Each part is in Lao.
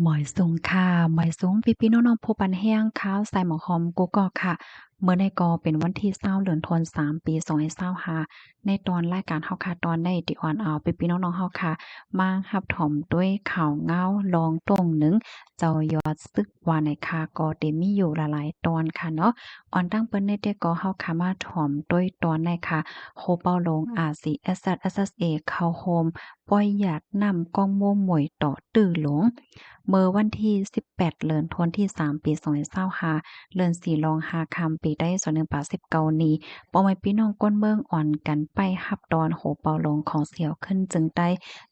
ໝາຍສູງຄ່ະ ໝາຍສູງພີ່ໆນ້ອງໆ ຜູ້ປັນແຮງຂ່າວສາຍໝໍຫອມກຸກອກຄ່ະ. ມື້ນີ້ກໍເປັນວັນທີຊາວ ເດືອນທັນວາ ປີສອງພັນຊາວຫ້າ ໃນຕອນລາຍການເຮົາຄ່ະ ຕອນນີ້ທີ່ອອນເອົາພີ່ໆນ້ອງໆເຮົາຄ່ະ ມາຮັບຊົມດ້ວຍຂ່າວເງົາລອງຕົງໜຶ່ງ ເຈົ້າຍອດຊຶກວ່າໃນຄ່ະ ກໍໄດ້ມີຢູ່ຫຼາຍໆຕອນຄ່ະເນາະ. ອອນຕັ້ງເປີດນີ້ແຕ່ກໍເຮົາຄ່ະມາຊົມດ້ວຍຕອນໃນຄ່ະ ໂຮເປົາຫຼວງ RCSS/SSA ເຂົ້າໂຮມ ປ່ອຍຢາດນ້ຳກ້ອງໂມ້ມວຍຕໍ່ຕື້ຫຼວງ. ເມື່ອວັນທີສິບແປດ ເດືອນທັນວາ ປີສອງພັນຊາວຫ້າ ເດືອນສີ່ລອງຫ້າຄ່ຳ ປີໄຕສອງພັນຊາວເກົ້ານີ້ ພໍ່ແມ່ພີ່ນ້ອງຄົນເມືອງອອນກັນໄປຮັບຕອນໂຮເປົາຫຼວງຂອງສຽວຂຶ້ນຈຶ່ງໃຕ້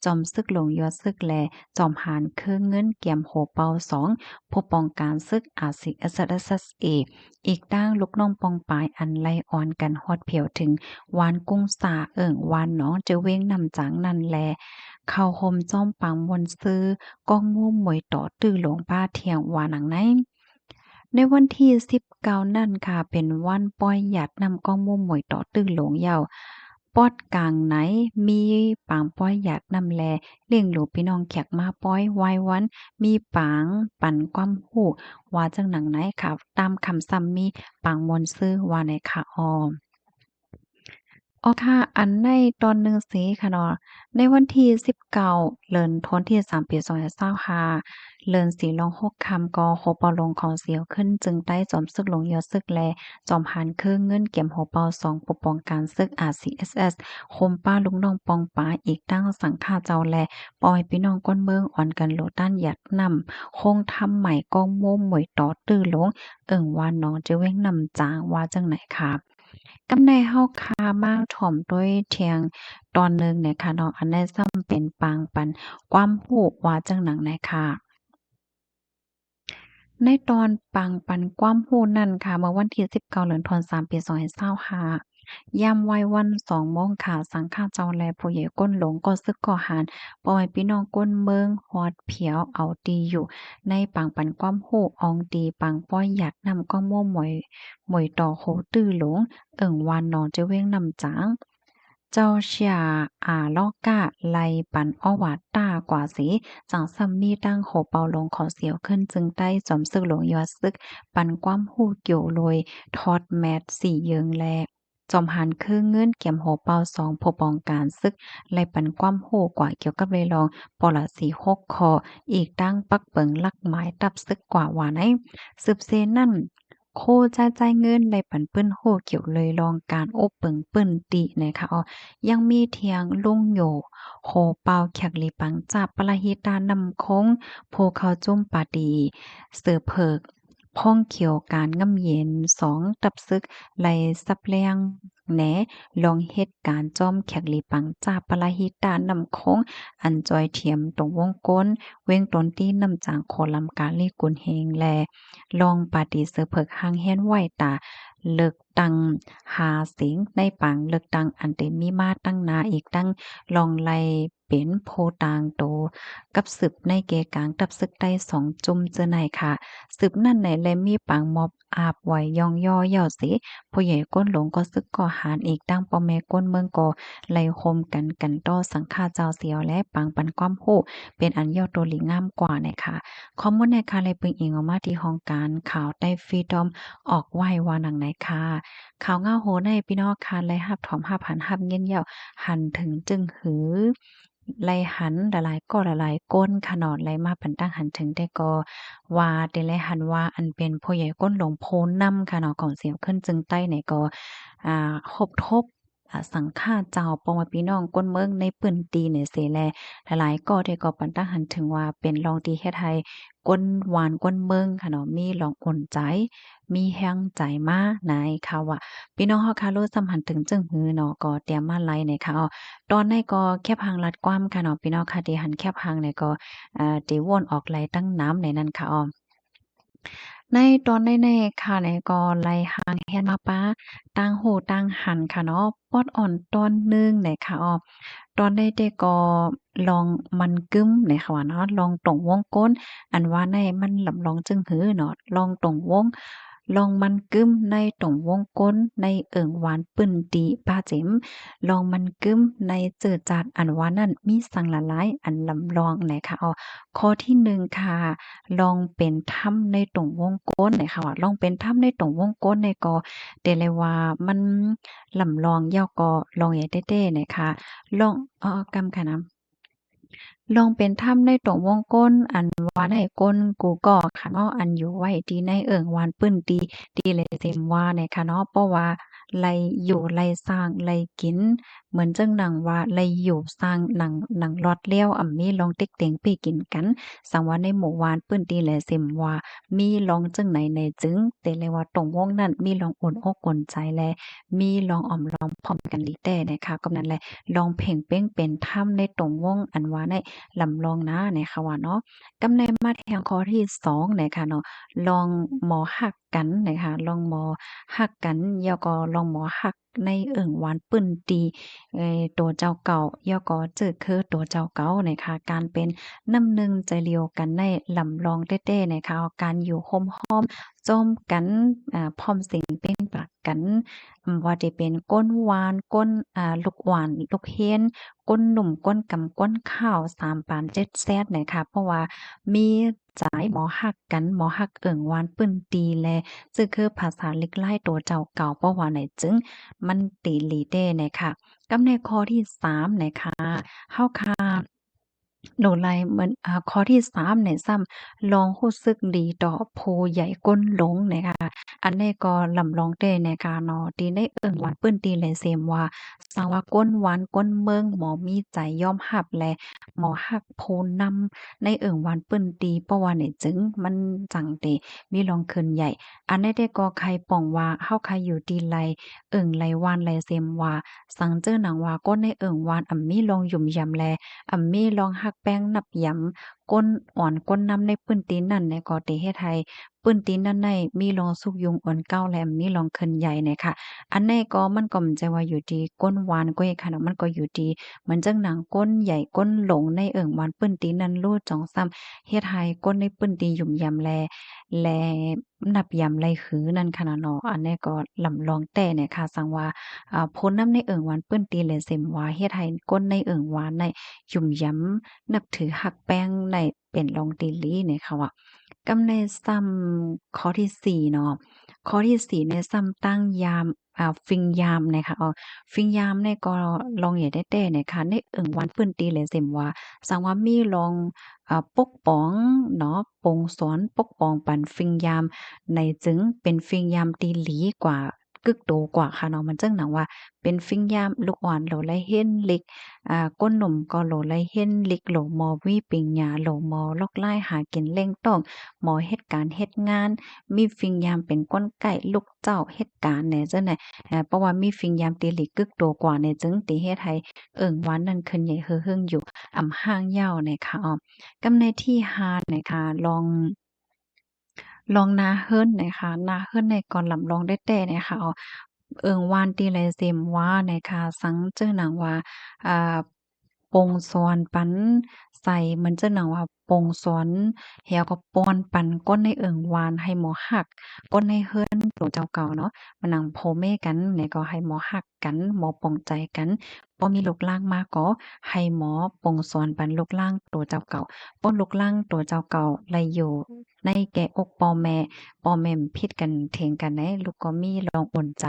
ຈອມຊຶກຫຼວງຍອດຊຶກ ແລະ ຈອມຫານເຄືອເງິນກຽມໂຮເປົາສອງ ຜູ້ປ້ອງກັນຊຶກ RCSS/SSA ອີກທັງລູກນ້ອງປ່ອງປາຍ ອັນໄລ່ອອນກັນຮອດແຜວເຖິງ ວານກຸງສາ ເອີ້ງວານໜອງ ເຈີວຽງນ້ຳຈາງນັ້ນແລ ເຂົ້າໂຮມຊ້ອມປາງມ່ວນຊື່ ກ້ອງໂມ້ມວຍຕໍ່ຕື້ຫຼວງ ປະທຽງວ່າໜັງໃນ. ໃນວັນທີສິບເກົ້ານັ້ນຄ່ະ ເປັນວັນປ່ອຍຢາດນ້ຳກ້ອງໂມ້ມວຍຕໍ່ຕື້ຫຼວງເຍົາ. ປອດກາງໃນ ມີປາງປ່ອຍຢາດນ້ຳແລ ຫຼິ້ງຫຼູພີ່ນ້ອງແຂກມາປ່ອຍ ວາຍວັນ ມີປາງປັນຄວາມຮູ້ ວ່າຈັ່ງໜັງໃນຄ່ະ. ຕາມຄ່ຳຊ້ຳມີປາງມ່ວນຊື່ ວ່າໃນຄ່ະອອ. ອໍ ຄ່ະ ອັນໃນຕອນໜຶ່ງເສຄ່ະເນາະ ໃນວັນທີສິບເກົ້າ ເດືອນທັນວາ ປີສອງພັນຊາວຫ້າ ເດືອນສີ່ລອງຫົກຄ່ຳ ກໍໂຮເປົາຫຼວງຂອງສຽວຂຶ້ນຈຶ່ງໃຕ້ ຈອມຊຶກຫຼວງຍອດຊຶກ ແລະ ຈອມຫານເຄືອເງິນກຽມໂຮເປົາສອງ ຜູ້ປ້ອງກັນຊຶກ RCSS ໂຮມປະລູກນ້ອງປ່ອງປາຍ ອີກທັງສັງຄະເຈົ້າ ແລະ ພໍ່ແມ່ພີ່ນ້ອງຄົນເມືອງ ອອນກັນຫຼູຕ້ານຢາດນ້ຳ ໂຮງທຳໄໝກ້ອງໂມ້ມວຍຕໍ່ຕື້ຫຼວງ ເອີ້ງວານໜອງ ເຈີວຽງນ້ຳຈາງ ວ່າຈັ່ງໃນຄ່ະ. ກຳໃນເຮົາຄ່ະມາຖົມດ້ວຍທຽງຕອນໜຶ່ງແນ່ຄ່ະເນາະ ອັນໃດຊ້ຳເປັນປາງປັນຄວາມຮູ້ ວ່າຈັ່ງໜັງໃນຄ່ະ. ໃນຕອນປາງປັນຄວາມຮູ້ນັ້ນຄ່ະ ເມື່ອວັນທີສິບເກົ້າ ເດືອນທັນວາ ປີສອງພັນຊາວຫ້າ ຍາມວາຍວັນສອງໂມງຄ່ະ ສັງຄະເຈົ້າ ແລະ ຜູ້ໃຫຍ່ກົ້ນຫຼວງ ກໍຊຶກກໍຫານ ພໍ່ແມ່ພີ່ນ້ອງຄົນເມືອງຮອດແຜວເອົາຕີຢູ່ ໃນປາງປັນຄວາມຮູ້ ອອງຕີປາງປ່ອຍຢາດນ້ຳກ້ອງໂມ້ມວຍ ມວຍຕໍ່ໂຮຕື້ຫຼວງ ເອີ້ງວານໜອງ ເຈີວຽງນ້ຳຈາງ. ເຈົ້າເຊຍອາລໍກາ ໄລ່ປັນອໍຫວາດຕາກວ່າເສ ຈັ່ງຊ້ຳມີຕັ້ງໂຮເປົາຫຼວງຂອງສຽວຂຶ້ນຈຶ່ງໃຕ້ ຈອມຊຶກຫຼວງຍອດຊຶກ ປັນຄວາມຮູ້ກ່ຽວໂດຍ ຖອດແມັດສີເຢິງ ແລະ ຈອມຫານເຄືອເງິນກຽມໂຮເປົາສອງ ຜູ້ປ້ອງກັນຊຶກ ໄລ່ປັນຄວາມຮູ້ກວ່າກ່ຽວກັບເລື່ອງ ປໍລະສີຫົກຂໍ້ ອີກທັງປັກເປິງຫຼັກໝາຍຕັບຊຶກກວ່າວ່າໃນ. ສືບເສຍນັ້ນ ໂຄຈາຍຈ່າຍເງິນ ໄດ້ປັນປຶ້ນຮູ້ກ່ຽວເລີຍລອງການອົບເປິງປຶ້ນຕີໃນຄ່ະ. ຍັງມີທຽງລຸງໂຍ ໂຮເປົາແຂກຫຼີປັງຈາກປະລະຫິຕານ້ຳຄົງ ຜູ້ເຂົ້າຈຸມປາຕີເສືອເຜິກ ພ້ອງຂຽວການງຳເຢັນສອງຕັບຊຶກ ໄລ່ສັບແລ້ງແນ່ ລອງເຮັດການຈອມແຂກຫຼີປັງຈາກປະລະຫິຕານ້ຳຄົງ ອັນຈອຍທຽມຕົງວົງກົ້ນ ເວັງຕົນຕີນ້ຳຈາງ ໂຄລຳກາລີກຸນເຮງ ແລະ ລອງປາຕີເສືອເຜິກ ຮັງແຮນໄຫວ້ຕາເລືອກຕັ້ງຫາເສງ ໃນປາງເລືອກຕັ້ງອັນໄດ້ມີມາຕັ້ງໜ້າ ອີກທັງລອງໄລ່ເປັນຜູ້ຕ່າງໂຕ ກັບສືບໃນເກກາງຕັບຊຶກໄຕ້ສອງຈຸ່ມເຈີໃນຄ່ະ. ສືບນັ້ນໃນແລມີປາງມອບອາບໄວ້ຍ້ອງຍໍ້ເຍົາເສ ຜູ້ໃຫຍ່ກົ້ນຫຼວງກໍຊຶກກໍຫານ ອີກທັງພໍ່ແມ່ກົ້ນເມືອງກໍໄລ່ໂຮມກັນ ກັນຕໍ່ສັງຄະເຈົ້າສຽວ ແລະ ປາງປັນຄວາມຮູ້ ເປັນອັນເຍົາໂຕດີງາມກວ່າໃນຄ່ະ. ຂໍ້ມູນໃນຄ່ະ ໄດ້ເບິ່ງອີງອອກມາທີ່ຫ້ອງການຂ່າວໄຕ້ຟຣີດອມ ອອກໄວ້ວ່າໜັງໃນຄ່ະ. ຂ່າວເງົາໂຫໃນພີ່ນ້ອງຄ່ະ ໄດ້ຮັບຖອມຮັບຫັນຮັບຍິນແລ້ວ ຫັນເຖິງຈຶ່ງຫື ໄດ້ຫັນຫຼາຍໆກໍຫຼາຍໆຄົນຄ່ະເນາະ ໄດ້ມາປັນຕັ້ງຫັນເຖິງ ແຕ່ກໍວ່າໄດ້ໄດ້ຫັນວ່າ ອັນເປັນຜູ້ໃຫຍ່ກົ້ນຫຼວງຜູ້ນຳຄ່ະເນາະ ຂອງສຽວຂຶ້ນຈຶ່ງໃຕ້ໃນກໍ ອ່າ ຮົບທົບ ອາ ສັງຄະເຈົ້າ ພໍ່ແມ່ພີ່ນ້ອງຄົນເມືອງໃນພື້ນທີ່ນີ້ເສ ແລະ ຫຼາຍໆກໍໄດ້ກໍປັນຕັ້ງຫັນເຖິງວ່າ ເປັນລອງທີ່ເຮັດໃຫ້ຄົນບ້ານຄົນເມືອງຄ່ະເນາະ ມີລອງອຸ່ນໃຈ ມີແຮງໃຈມາໃນຄ່ະວ່າ ພີ່ນ້ອງເຮົາຄ່ະ ຮູ້ຊ້ຳຫັນເຖິງຈຶ່ງຫືເນາະ ກໍຕຽມມາໄລ່ໃນຄ່ະ. ຕອນໃນກໍແຄບຫາງລັດຄວາມຄ່ະເນາະ ພີ່ນ້ອງຄ່ະ ທີ່ຫັນແຄບຫາງໃນກໍ ເອີ ທີ່ວົນອອກໄລ່ຕັ້ງນຳໃນນັ້ນຄ່ະ. ໃນຕອນໃນໆຄ່ະໃນກໍໄລ່ຮ່າງແຮນມາປາ ຕ່າງຫູຕ່າງຫັນຄ່ະເນາະ ປອດອ່ອນຕອນໜຶ່ງໃນຄ່ະ. ຕອນໃນແຕ່ກໍລອງມັນກຶມໃນຄ່ະວ່າເນາະ ລອງຕົງວົງກົ້ນ ອັນວ່າໃນມັນລຳລອງຈຶ່ງຫືເນາະ ລອງຕົງວົງ ລອງມັນກຶມໃນຕົງວົງກົ້ນໃນເອີ່ງວານ ປຶ້ນຕີ ປາເຈັມ ລອງມັນກຶມໃນເຈີຈາດອັນວ່ານັ້ນ ມີສັງຫຼາຍໆອັນລຳລອງນະຄະ. ຂໍ້ທີໜຶ່ງຄະ ລອງເປັນທຳໃນຕົງວົງກົ້ນນະຄະ. ວ່າລອງເປັນທຳໃນຕົງວົງກົ້ນນີ້ກໍ ແຕ່ລະວ່າມັນລຳລອງ ແລ້ວກໍລອງໃຫຍ່ແທ້ໆນະຄະ. ລອງ ເອີ ກຳຂະນຳ ລອງເປັນທຳໃນຕົງວົງກົ້ນ ອັນວ່າໃນກົ້ນກູກໍຂະເນາະ ອັນຢູ່ໄວ້ທີ່ໃນເອີ່ງວານປຶ້ນຕີ ທີ່ແລເຊັມວ່ານະຄະເນາະ. ເພາະວ່າໄລ່ຢູ່ໄລ່ສ້າງໄລ່ກິນ ເໝືອນຈັ່ງໜັງວ່າໄລ່ຢູ່ສ້າງໜັງ ໜັງລອດແລ້ວ ອຳມີລອງເຕັກເຕັງເປ້ກິນກັນ. ສັງວ່າໃນໝູ່ວານປຶ້ນຕີແລເຊັມວ່າ ມີລອງຈັ່ງໃດແດ່ຈຶ່ງ ແຕ່ລະວ່າຕົງວົງນັ້ນມີລອງອຸ່ນອົກອຸ່ນໃຈ ແລະ ມີລອງອອມລ້ອມພ້ອມກັນດີແທ້ນະຄະ. ກໍນັ້ນແຫຼະ ລອງເພັງເປັງເປັນທຳໃນຕົງວົງອັນວ່າໃນລຳລອງນານະຄະວ່າເນາະ. ກຳໃນມາແທງຂໍ້ທີສອງນະຄະເນາະ ລອງໝໍຮັກກັນນະຄະ. ລອງໝໍຮັກກັນ ແລ້ວກໍລອງໝໍຮັກໃນເອີ່ງວານປຶ້ນຕີ ເອີ ຕົວເຈົ້າເກົ່າ ແລ້ວກໍຈື່ຄືຕົວເຈົ້າເກົ່ານະຄະ. ການເປັນນ້ຳໜຶ່ງໃຈດຽວກັນໃນລຳລອງແທ້ໆນະຄະ. ການຢູ່ໂຮມຮ້ອມ ໂຈມກັນ ອາ ພ້ອມເສັງເປ່ງປາກກັນ ອາ ບໍ່ວ່າຈະເປັນກົ້ນວານ ກົ້ນ ອາ ລູກອານ ລູກເຮນ ກົ້ນໜຸ່ມ ກົ້ນກຳ ກົ້ນຂາວ ສາມປານເຈັດແຊດນະຄະ. ເພາະວ່າມີໃຈໝໍຮັກກັນ ໝໍຮັກເອີ່ງວານປຶ້ນຕີ ແລະ ຈື່ຄືພາສາລິກລາຍຕົວເຈົ້າເກົ່າ ເພາະວ່າໃນຈຶ່ງມັນຕີຫຼີແດ່ນະຄະ. ກັບໃນຂໍ້ທີສາມນະຄະ ເຮົາຄະ ໂດໄລເໝືອນ ອາ ຂໍ້ທີສາມນີ້ຊ້ຳ ລອງຮູ້ສຶກດີຕໍ່ຜູ້ໃຫຍ່ກົ້ນຫຼົງນະຄະ. ອັນນີ້ກໍລຳລອງແທ້ນະຄະເນາະ ທີ່ໃນເອີ່ງວານປຶ້ນຕີແລເຊັມວ່າ ສັງວ່າກົ້ນວານກົ້ນເມືອງໝໍມີໃຈຍອມຮັບ ແລະ ໝໍຮັກຜູ້ນຳໃນເອີ່ງວານປຶ້ນຕີ ເພາະວ່າໃນຈຶ່ງມັນຈັ່ງເຕມີລອງເຄື່ອນໃຫຍ່. ອັນນີ້ແຕ່ກໍໄຂປ່ອງວ່າ ເຮົາຄະຢູ່ທີ່ໄລເອີ່ງໄລວານໄລເຊັມວ່າ ສັງເຈີໜັງວ່າ ຄົນໃນເອີ່ງວານອຳມີລອງຫຍຸມຢຳ ແລະ ອຳມີລອງຮັກແປ້ງນັບຢຳ ກົ້ນອອນກົ້ນນຳໃນພື້ນທີ່ນັ້ນແດ່ ກໍຈະເຮັດໃຫ້ພື້ນທີ່ນັ້ນໃນມີລອງສຸກຍຸງອ່ອນເກົ່າ ແລະ ມີລອງເຄື່ອນໃຫຍ່ນະຄະ. ອັນນີ້ກໍມັນກໍບໍ່ໃຈວ່າຢູ່ທີ່ກົ້ນວານກ້ວຍຄະເນາະ ມັນກໍຢູ່ທີ່ເໝືອນຈັ່ງໜັງກົ້ນໃຫຍ່ກົ້ນຫຼົງໃນເອີ່ງວານພື້ນທີ່ນັ້ນ ຮູ້ຈ່ອງຊ້ຳເຮັດໃຫ້ຄົນໃນພື້ນທີ່ຫຍຸມຢຳ ແລະ ແລະ ນັບຢຳໄລຄືນັ້ນຂະນະເນາະ. ອັນນີ້ກໍລຳລອງແທ້ນະຄະ ສັງວ່າ ອາ ຜູ້ນຳໃນເອີ່ງວານພື້ນທີ່ແລເຊັມວ່າ ເຮັດໃຫ້ຄົນໃນເອີ່ງວານໃນຫຍຸມຢຳ ນັບຖືຮັກແປ້ງໃນເປັນລອງທີ່ຫຼີນະຄະວ່າ. ກັບໃນຊ້ຳຂໍ້ທີສີ່ເນາະ ຂໍ້ທີສີ່ໃນຊ້ຳຕັ້ງຍາມ ອາ ຟິງຍາມນະຄະ. ອາ ຟິງຍາມນີ້ກໍລອງໃຫຍ່ແທ້ໆນະຄະ ໃນເອີ່ງວານພື້ນທີ່ແລເຊັມວ່າ ສັງວ່າມີລອງ ອາ ປົກປ້ອງເນາະ ປົງສອນປົກປ້ອງປັນຟິງຍາມ ໃນຈຶ່ງເປັນຟິງຍາມທີ່ຫຼີກວ່າ ກຶກໂຕກວ່າຄະເນາະ. ມັນຈັ່ງໜັງວ່າເປັນຟິງຍາມ ລູກອ່ອນໂຫຼໄລຮຽນລິກ ອາ ກົ້ນໜຸ່ມກໍໂຫຼໄລຮຽນລິກ ໂຫຼໝໍວິປະລິນຍາ ໂຫຼໝໍລອກລາຍຫາກິນລ້ຽງທ້ອງ ໝໍເຮັດການເຮັດງານ ມີຟິງຍາມເປັນກົນໄກ ລູກເຈົ້າເຮັດການແດ່ ຈັ່ງໃດ ເພາະວ່າມີຟິງຍາມທີ່ຫຼີກກຶກໂຕກວ່າໃນຈຶ່ງ ທີ່ເຮັດໃຫ້ເອີ່ງວານນັ້ນເຄື່ອນໃຫຍ່ເຮີເຮິງຢູ່ ອຳຮ່າງຍາວນະຄະ. ອາ ກັບໃນທີຫ້ານະຄະ ລອງ ລອງໜ້າເຮືອນນະຄະ. ໜ້າເຮືອນນີ້ກໍລຳລອງແທ້ໆນະຄະ. ເອີ່ງວານທີ່ແລເຊັມວ່ານະຄະ ສັງເຈີໜັງວ່າ ອາ ປົງສອນປັນໃສ່ ເໝືອນເຈີໜັງວ່າປົງສອນ ແລ້ວກໍປ່ອນປັນຄົນໃນເອີ່ງວານໃຫ້ໝໍຮັກຄົນໃນເຮືອນໂຕເຈົ້າເກົ່າເນາະ. ເໝືອນໜັງພໍ່ແມ່ກັນນີ້ກໍໃຫ້ໝໍຮັກກັນ ໝໍປົງໃຈກັນ ພໍມີລູກຫຼານມາກໍໃຫ້ໝໍປົງສອນປັນລູກຫຼານໂຕເຈົ້າເກົ່າ ເພາະລູກຫຼານໂຕເຈົ້າເກົ່າໄດ້ຢູ່ໃນແກ້ອົກພໍ່ແມ່ ພໍ່ແມ່ຜິດກັນຖຽງກັນໃດ ລູກກໍມີລອງອຸ່ນໃຈ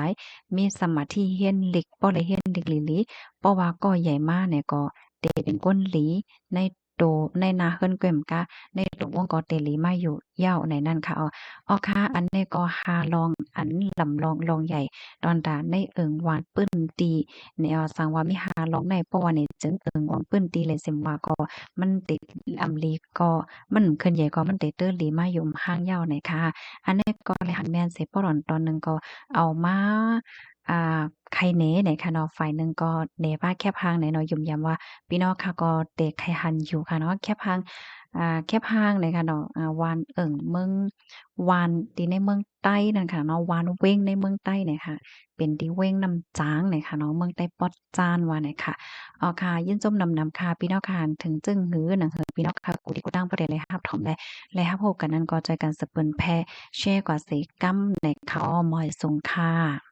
ມີສະມາທິຮຽນລິກ ພໍໄດ້ຮຽນລິກຫຼີໆ ເພາະວ່າກໍໃຫຍ່ມານີ້ກໍໄດ້ເປັນຄົນດີໃນໂຕ ໃນໜ້າເຮືອນກໍແມ່ນກະ ໃນຕົງວົງກໍໄດ້ດີມາຢູ່ ຍາວໃນນັ້ນຄະ. ເອົາ ເອົາຄະ ອັນນີ້ກໍຫ້າລອງ ອັນລຳລອງລອງໃຫຍ່ ຕອນຕາໃນເອີ່ງວານພື້ນທີ່ ແນວ ສັງວ່າມີຫ້າລອງໃນ ເພາະວ່າໃນເຊິ່ງເອີ່ງວານພື້ນທີ່ແລເຊັມວ່າກໍ ມັນຕິດອຳລີກໍ ມັນເຄື່ອນໃຫຍ່ກໍມັນໄດ້ເຕີລີມາຢູ່ຫ່າງຍາວໃນຄະ. ອັນນີ້ກໍໄດ້ຫັນແມ່ນເສຍ ເພາະຕອນ ຕອນໜຶ່ງກໍເອົາມາ ອ່າ ໄຂແໜໃນຄະເນາະ ຝ່າຍໜຶ່ງກໍແນວ່າແຄບຮ່າງໃນເນາະ ຢ້ຳໆວ່າ ພີ່ນ້ອງຄະກໍໄດ້ໄຂຫັນຢູ່ຄະເນາະ ແຄບຮ່າງ ອ່າ ແຄບຮ່າງໃນຄະເນາະ ອ່າ ວານເອີ່ງເມືອງ ວານທີ່ໃນເມືອງໃຕ້ນັ້ນຄະເນາະ ວານເວັງໃນເມືອງໃຕ້ນີ້ຄະ ເປັນທີ່ເວັງນ້ຳຈາງນີ້ຄະເນາະ ເມືອງໃຕ້ປອດຈານວ່ານີ້ຄະ. ເອົາຄ່ະ ຍິນຊົມນຳນຳຄ່ະ ພີ່ນ້ອງຂ້າ ເຖິງເຊິ່ງຫືອໜັງເຫີ ພີ່ນ້ອງຂ້າ ຜູ້ທີ່ຜູ້ຕ່າງປະເທດໄດ້ຮັບຊົມ ແລະ ໄດ້ຮັບຮູ້ກັນນັ້ນ ກໍຊ່ວຍກັນສະເປີນແຜ່ ແຊກວ່າເຊກຳໃນຂ່າວ ມອຍສົ່ງຄ່ະ.